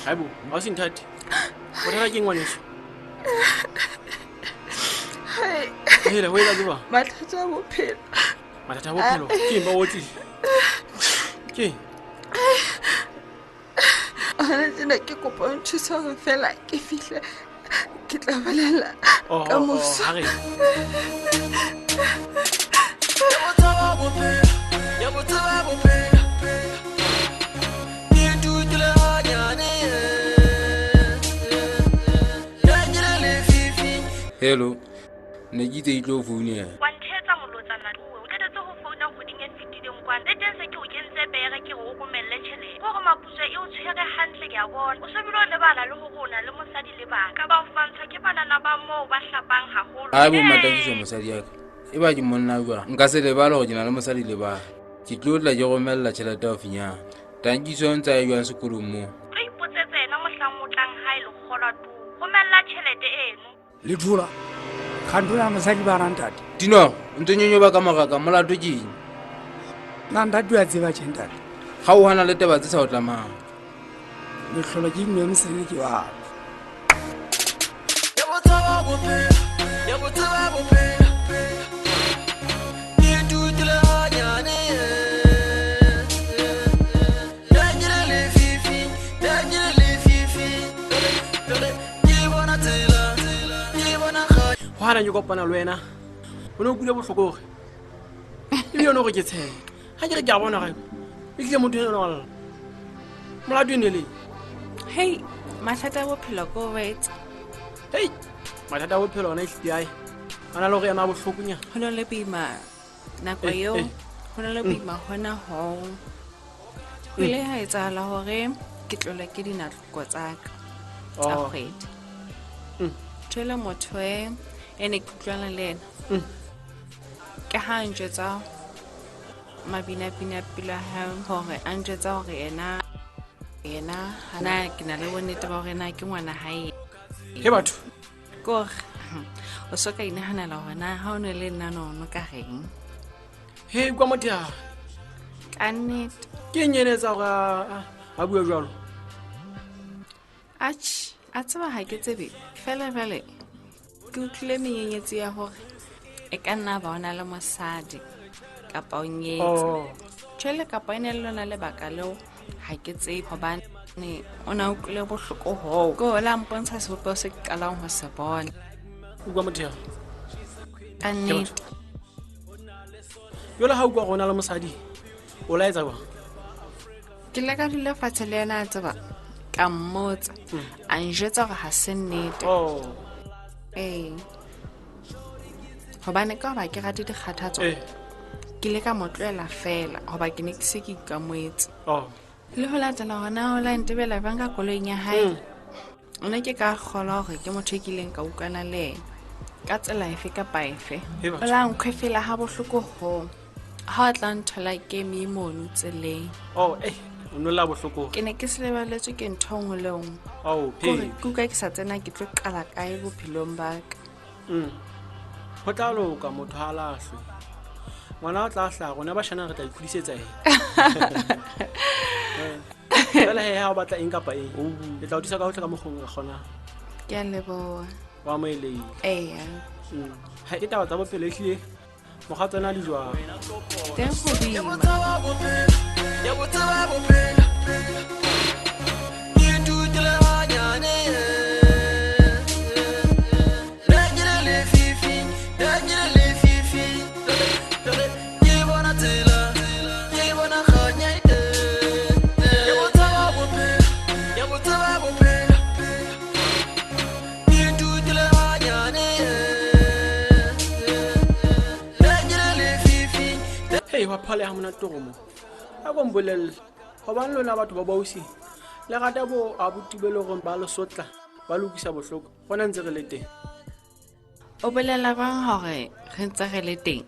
Haibo, ga o se nthate. Bothata ke ngwaneso. Hele, ho etsa tseba. Mathata a bophelo. Mathata a bophelo. Ke eng ba otlile? Ke eng? Hona tjena ke kopa o nthusa hore fela ke fihle ke tla bolela Oh, ka oh, oh, moso. ha re. Hello, ne ke itse ke tlo founela. Wa nthetsa molotsana towe. O qetetse ho founa kgweding e fetileng kwana. Le teng se ke o kentse pere ke re o romelle tjhelete. Ke hore Maputswa e o tshwere hantle ke a bona. O so bile o lebala le hore o na le mosadi le bana. Ka ba o fantshwa ke banana ba moo ba hlapang haholo. Ai bo Matakiso mosadi ya ka. E ba ke monna jwang? Nka se lebale hore ke na le mosadi le bana. Ke tlo tla ke romella tjhelete haufinyana. Tankiso o ntse a ye jwang sekolong moo? Tlo ipotsetsa yena mohlang o tlang hae lekgolwa towe. Romella tjhelete eno. Le thola kganto ya mosadi bana ntate. Dino, o ntse nyonyoba ka moraka, molato ke eng? Na ntate o a tseba tjhe ntate? Ga o hana le taba tse sa o tlamang. Mehlolo ke mme mosele ke wa. Go gana ke kopana le wena o ne o kule botlhoko gore ebile yone gore ke tshela ga ke re ke a bona gae e tlile motho ena wa lla molato e ne leng. Hei, mathata a bophelo ko wetse. Hei, mathata a bophelo ona e tlile ae a na le gore ema botlhokonyana. Ho ne le boima nako eo, ho ne le boima hona hoo. Ho ile ha etsahala hore ke tlole ke dinako tsa ka tsa kgwedi. Jwale motho e e ne ke utlwana le ena ke ha a njwetsa mabinabina pelo ya hae hore a njwetsa hore yena yena na ke na le bonnete ba hore na ke ngwana hae. He batho. Ke hore o so ka inahanela hore na ha o ne le nna no no ka reng. He kwa motho ya. Ka nnete. Ke eng ene etsa hore a bue jwalo? Atjhe, a tseba ha ke tsebe. Fela jwale ke utlwile menyenyetsi ya hore e ka nna ba o na le mosadi kapa o nyetse. Jwale kapa e ne le lona lebaka leo ha ke tsebe hobane o na utlwile bohloko hoo. Ke hore la mpontsha sebopeho se ke qalang ho se bona. Utlwa motho ya. Ka nnete. Jwale ha utlwa hore o na le mosadi, o la etsa jwang? Ke ile ka dula fatshe le yena a tseba ka mmotsa a njwetsa hore ha se nnete. Ee. Hobane ka hoba ke rate dikgathatso, ke ile ka mo tlohela fela hoba ke ne ke se ke ikamoetse. Le ho latela hona ho la ntebela jwang ka koloing ya hae. Nna ke ka kgolwa hore ke motho e kileng ka utlwana le yena ka tsela efe kapa efe. O la nkhwefela ha bohloko hoo. Ha o tla nthola ke eme mono tseleng. Oh, o no lla bohloko. Ke ne ke se leballetswe ke ntho e nngwe le nngwe. Oh, Kore phela. ke utlwa ke sa tsena ke tlo qala kae bophelong ba ka. Ho tla loka motho ha lahlwe. Ngwana o tla hlaha rona bashana re tla ikhudisetsa ena. Fela he ha o batla eng kapa eng, ke tla o thusa ka hohle ka mokgwa o kgonang. Ke a leboha. Wa amohelehile. Eya. Ha ke taba tsa bophelo ehlile mokgwa tsona di jwang. Teng ho boima. Hei, wa phale ha monate hore mo. A ko mbolelle, hobane lona batho ba bausi le rata bo abuti be le hore ba le sotla, ba lokisa bohloko. Rona ntse re le teng. O bolela bang hore re ntse re le teng?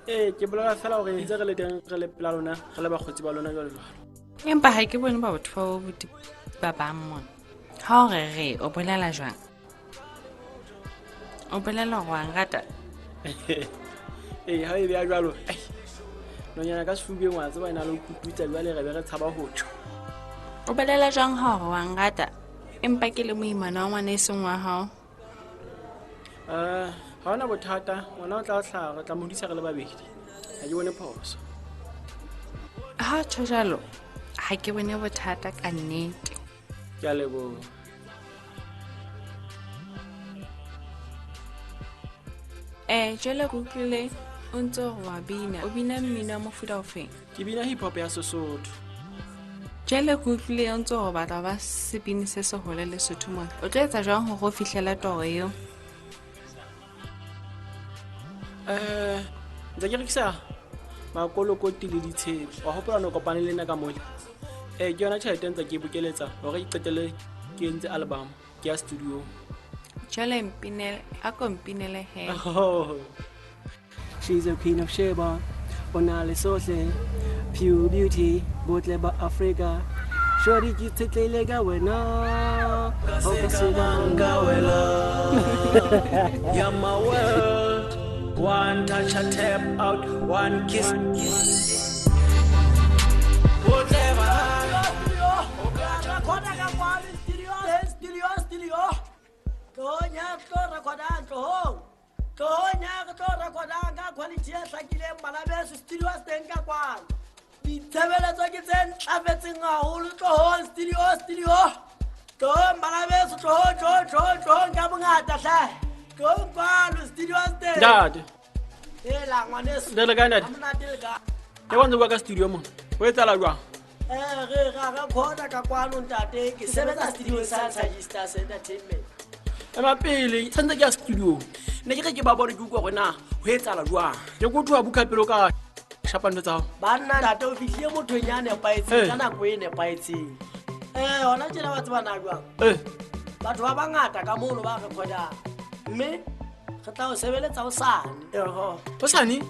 Ee, ke bolela fela hore ntse re le teng, re le pela lona, re le bakgotsi ba lona jwalo jwalo. Empa ha ke bone ba batho ba bobuti ba bang mona. Ha o re re, o bolela jwang? O bolela hore wa nrata? Ee, ha e beha jwalo, ai, nonyana ka sefubeng wa tseba e na le ho kututsa, jwale re be re tshaba ho tjho. O bolela jwang hore wa nrata empa ke le moimana wa ngwana e seng wa hao? Ga ona bothata, ngwana o tla hlaha, re tla mo hodisa re le babedi. Ha ke bone phoso. Ha o tjho jwalo, ha ke bone bothata ka nnete. Ke a leboha. Jwale ke utlwile o ntse o re wa bina. O bina mmino wa mofuta ofeng? Ke bina hip hop ya Sesotho. Jwale ke utlwile o ntse o batla ba sebini se seholo Lesotho mona. O tlo etsa jwang hore o fihlele toro eo? Ntse ke rekisa makolokoti le ditshepe. Wa hopola no kopane le nna ka mole? Ke yona tjhelete ntse ke e bokeletsa hore ke qetelle ke entse album, ke ya studio. Jwale mpinele, a ko mpinele he. Oh. She's a queen of Sheba, o na le sohle, pure beauty, botle ba Afrika. Shorty ke tshetlehile ka wena. Ha o ka se ka wena. You're my world. One touch, I tap out, one kiss. Ditshebeletso ke tse ntlafetseng haholo. Tlohong studio, studio. Tlohong bana beso, tlohong, tlohong, tlohong, tlohong ka bongata hle. Tlohong kwano studio teng. Ntate. Hela ngwaneso. Ntate le kae ntate? Ha monate le kae? Ke bona bua ka studio mona. Ho etsahala jwang? Re ra recorda ka kwano ntate. Ke sebetsa studio sa Stars Entertainment. Ema pele, tshwanetse ke ya studio. Ne ke re ke ba bone ke utlwa hore na ho etsahala jwang. Ke ko tloha buka pele o ka shapa ntho tsa hao. Banna ntate o fihlile mothong ya nepahetseng ka nako e nepahetseng. Hona tjena wa tseba na jwang? Batho ba bangata ka mono ba recordang. Mme re tla o sebeletsa hosane. Hosane?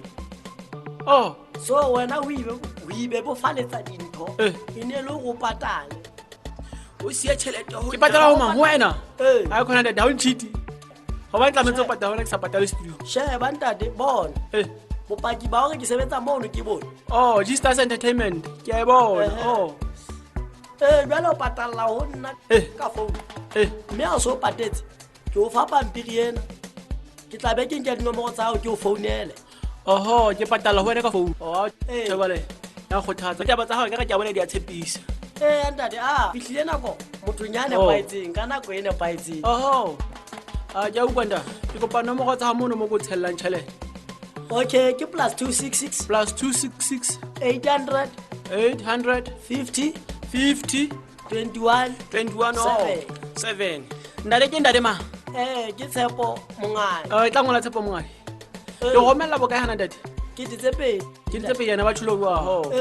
Oh. So wena o ibebofaletsa dintho. E ne le hore o patale. O siya tjhelete ho Ke patala ho mang? Ho wena? Ha khona ntate, ha o ntjhite. Hobane tlametse o patala, hobane ke sa patale studio. Sheba ntate, bona. Bopaki ba hore ke sebetsa mono ke bone. Oh, G Stars Entertainment. Ke a e bona. Oh. Jwale o patalla ho nna ka phone. Mme ha o so patetse, ke o fa pampiri ena. Ke tla be ke nke dinomoro tsa hao ke o founele. Oho, ke patalla ho wena ka phone. Oh, jwale ya kgothatsa. Ditaba tsa hao ke re ke a bona di a tshepisa. Ntate, fihlile nako mothong ya nepahetseng ka nako e nepahetseng. Oho. Ke a utlwa ntate. Ke kopa nomoro tsa hao mono mo ko tshellang tjhelete. Okay, ke +266. +266. 800. 800. 50. 50. 21. 21. 7. 7. Ntate ke ntate mang? Ke Tshepo Mongane. E tla ngola Tshepo Mongane. Ke romella bokae hana ntate? Ke tse pedi. Ke tse pedi yena ba tsholo jwang?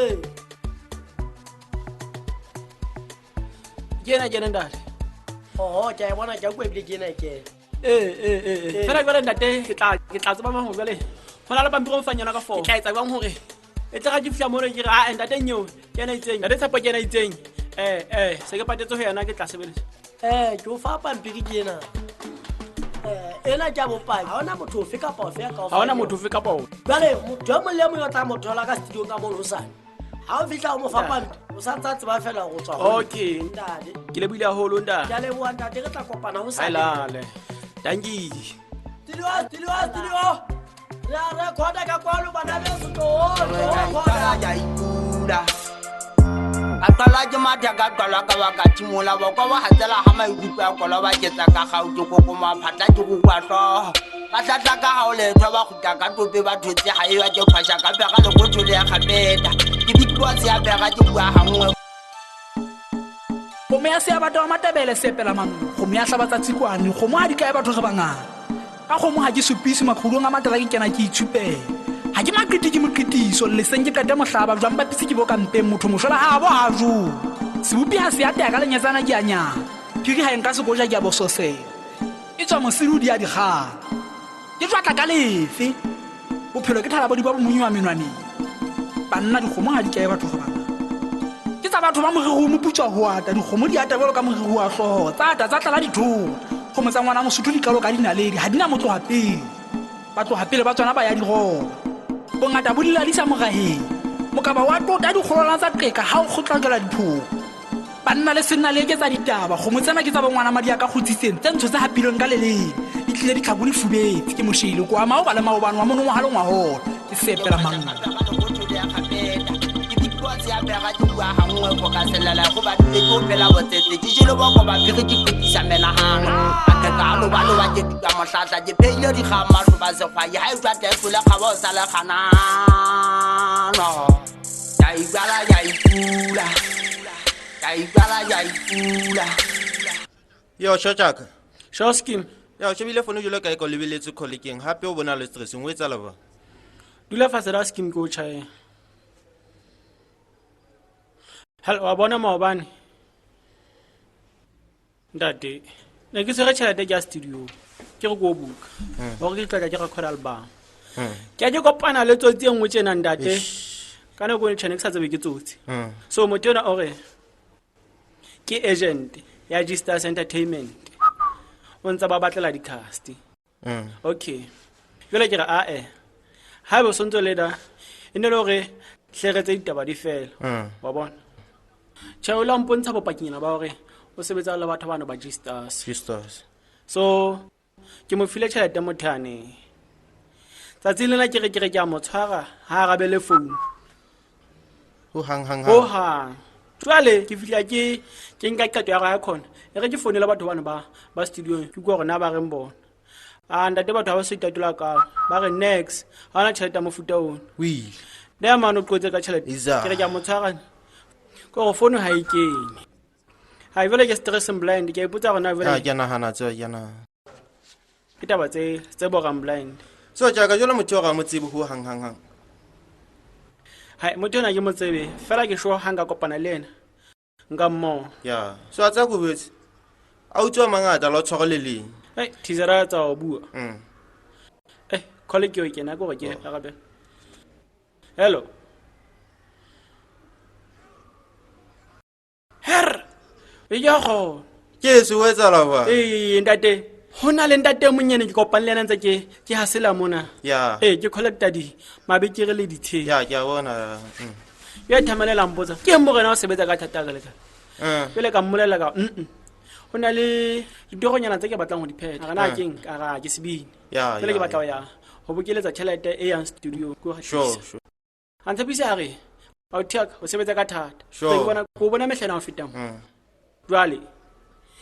Ke ena ke ena ntate. Oho, ke a e bona, ke a utlwa ebile ke ena ke ena. Fela jwale ntate, ke tla tseba mang hore jwale ho na le pampiri o mfang yona ka fono. Ke tla etsa jwang hore e tla ke fihla mono ke re, ah, ntate nyeo, ke ena itseng. Ntate Tshepo ke ena itseng. Se ke patetse ho yena ke tla sebeletsa. Ke o fa pampiri ke ena. Ena ke a bopaki. Ha hona motho ofe kapa ofe ya ka o Ha hona fang motho yona. ofe kapa ofe. Jwale motho e mong le e mong o tla mo thola ka studio ka mono hosane. Ha o fihla o mo fa pampiri, o sa ntse a tseba fela hore o tswa ho Okay. ntate. Ke lebohile haholo ntate. Ke a leboha ntate, re tla kopana hosane. Haelale. Dankie. Studio, studio, studio. Re a recorda ka kwano bana beso, tlohong, tlohong, recorda. Ka qala ke matha ka qala ka ba ka tshimola ba kwa ba hatsela ha maikutlo a kola ba ketsa ka gau ke kokoma phatla ke go kwa hlooho. Ka tlatla ka hao letho ba kgutla ka tope ba thotse ha e ba ke phasha ka pega le kotho le ya kgapeta. Ke bitwa se ya pega ke bua ha nngwe. Kgomo ya seya batho ba Matebele sepela manno. Kgomo ya hlaba tsatsi kwane. Kgomo ha di kae batho re bangata. Ka kgomo ha ke supise maqhudung a matala ke kena ke itshupela. Ha ke maqiti ke moqitiso, leseng ke qete mohlaba, jwang ba pitse ke bo ka mpeng, motho moshola ha bo ha jowe. Sebopi ha se a teya ka lenyetsana ke a nyala. Phiri ha e nka sekoja ke a bososela. E tswa mosidi o di a dikgala. Ke jwatla ka lefe. Bophelo ke thalabodi ba bo monyiwa menwaneng. Banna dikgomo ha di kae batho re bangata. Ke tsa batho ba moriri o moputswa ho ata, dikgomo di ata jwalo ka moriri wa hlooho, tsa ata tsa tlala dithota. Kgomo tsa ngwana Mosotho di kalo ka dinaledi, ha di na motloha pele. Ba tloha pele ba tsona ba ya diroba. Bongata bo diladisa moraheng. Mokaba wa tota dikgolwana tsa qeka ha o kgotlakela diphoko. Banna le senna le eketsa ditaba. Kgomo tsena ke tsa bongwana madi a ka kgutsitseng tse ntsho tse hapilweng ka leleng. Di tlile di tlhako di fubetse ke moshele ko ama o ba le maobane wa monongwaga le ngwahola. Ke sepela mang. Yo, Shachaka. Sure scheme. Ya, o shebile fono jalo kae ka o lebeletse call-keng hape o bona le stressing o etsahala jwang? Dula fatshe ra scheme ke o tjhae. Hell, wa bona maobane. Ntate, ne ke tshwere tjhelete ke ya studio. Ke re ko buka. Hore ke tla ke record album. Ke a ke kopana le tsotsi e nngwe tjena ntate. Ka nako e tjhene ke sa tsebe ke tsotsi. So motho ena o re ke agent ya G-Stars Entertainment. O ntse ba batlela di-cast. Okay. Jwale ke re ae. Ha ebe o sontso le da e ne le hore hlere tse ditaba di fela. Wa bona? Tjhe, o la mpontsha bopakinyana ba hore o sebetsa le batho bano ba G-Stars. G-Stars. So ke mo file tjhelete motho yane. Tsatsi lena ke re ke a mo tshwara ha arabele phone. Ho hang hang hang. Ho hang. Jwale ke fihla ke nka qeto ya ya khona. E re ke founela batho bano ba studio ke bua hore na ba reng bona. A ntate batho ha ba so itatola ka. Ba re next ha ona tjhelete ya mofuta ona. O ile. Le mane o qotse ka tjhelete. Ke re ke a mo tshwara. Ke gore phone ha e kene. Ha jwale ke stress blind ke a ipotsa hore na jwale. Ha ke nahana tseo ke nahana. Ke taba tse borang blind. So tjaka jwale motho o ra mo tsebe ho hang hang hang. Hai motho ena ke mo tsebe fela ke sure ha nka kopana le ena nka mmoha. Ya so a tsa go betse. A utswa mangata la tshwara le leng. Hey teaser tsa o bua. Call ke o kena ke gore ke arabe. Hello. Her. E ya go. Ke se o etsahala ba? Eh ntate. Ho na le ntate monyane ke kopane le yena ntse ke hasela mona. Ya. Eh ke collecta di mabekere le dithe. Ya ke a bona. Ya thamelela mpotsa. Ke morena o sebetsa ka thata ka le ka. Pele ka mmolela ka Ho na le ditoronyana tse ke batlang ho di phetha. Re na keng ka ra ke sebini. Ya. Pele ke batla ho ya ho bokeletsa tjhelete e yang studio ko hatisa. Sure. A ntshepisa a re o thiaka o sebetsa ka thata. Ke bona ko bona mehlena ho feta mo. Jwale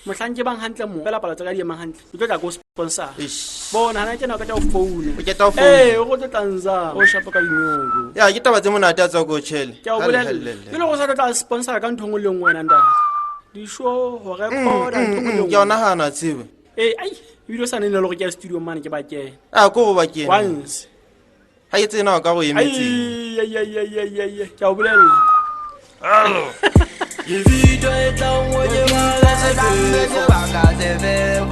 mohlang ke bang hantle mo fela palo tsa ka di emang hantle ke tlo tla ko sponsor. Bona hana tjena o ka o phone. O keta o phone. Eh o go tla nza o shapa ka dinyoko. Ya ke taba tse monate a tswa ko tjhele. Ke o bolella. Ke le go sa tla sponsor ka ntho nngwe le nngwe wena ntate. Di show ho record ntho nngwe le nngwe. Ke ona hana tsebe. Eh ai video sa neng le gore ke ya studio mane ke ba kena. A ko go ba kena. Once. Ha ke tsena o ka go emetseng. Ai ai ai ke a o bolella. Hello. Ke video e tla nngwe ke bala sefefo.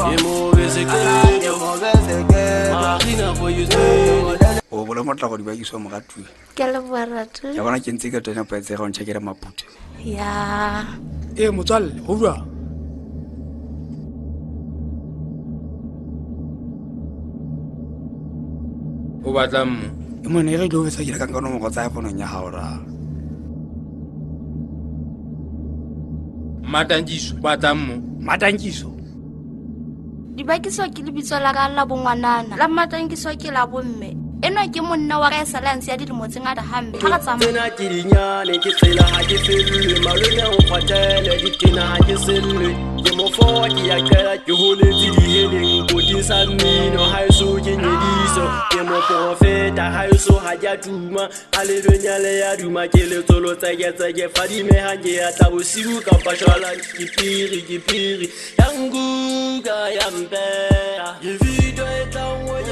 Ke mo beseketo. Marina for you. O bole motla go di bakiswa moratuwe. Ke a leboha ratu. Ke bona ke ntse ka tona paetse ga o ntšhakela maputhe. Ya. Eh motswalle, ho jwang? O batla mmo? E mone re tlo betsa ke le ka nka nomoro tsa fonong ya hao ra. Matankiso, batla mmo. Matankiso. Dibakiso ke lebitso la ka la bongwanana. La Matankiso ke la bomme. Enwa ke monna wa ka e sale a ntshiya dilemo tse ngata hampe. Ha re tsamaya. Tsena ke dinyane, ke tsela ha ke fellwe. Malome a nkgwathele, ditena ha ke sellwe. Ke mofo ke ya qela, ke holetse diheleng. Koting sa mmino, ha eso ke nyediso. Ke moprofeta, ha eso ha ke a tuma. Ha le donyale ya duma, ke letsolo tseke-tseke. Fadimehang ke ya tla bosiu kapa jwala. Ke piri, ke piri. Ya nkuka, ya mpeha. Ke video e tla nngwe.